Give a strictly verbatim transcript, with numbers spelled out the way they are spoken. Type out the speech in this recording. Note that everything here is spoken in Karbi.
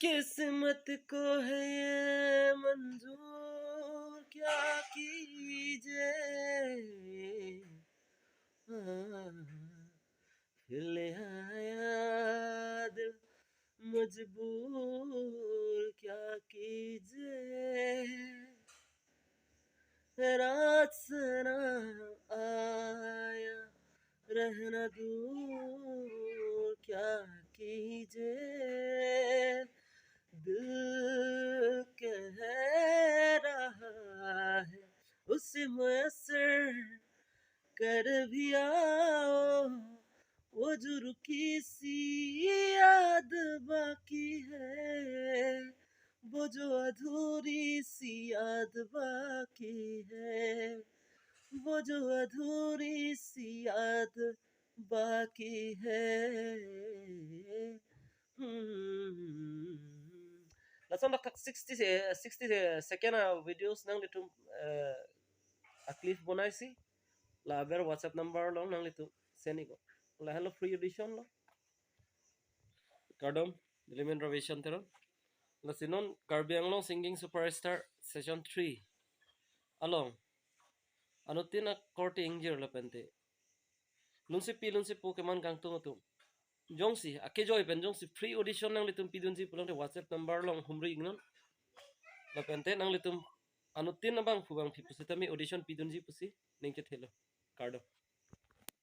किस्मत को है ये मंजूर, क्या कीजिए। हाँ, फिर ले आया दिल मजबूर, क्या कीजिए। रात सरा आया, रहना दूर, क्या कीजिए। दिल कह रहा है, उसे मुयस्सर कर भी आओ। वो जो रुकी सी याद बाकी है, वो जो अधूरी सी याद बाकी है, वो जो अधूरी सी याद बाकी है। Hmm. Lason dak sixty se, sixty se second a videos nanglitum, eh, a clip bonaisi la aber WhatsApp number along nanglitum send iknon. Lahenlo free audition lo. Kardom, neli men Ravi Shan Teron. Lasi non Karbi Anglong Singing Superstar Season three along anuttin akorte ingjir lapente lunsepi lunsepo keman kangtung atum jongsi akejoi pen jongsi free audition nanglitum pidunji pulote WhatsApp number along humri iknon. Lapente nanglitum anuttin abangphu bangphi pusitame audition pidunji pusi ning chethelo. Kardom.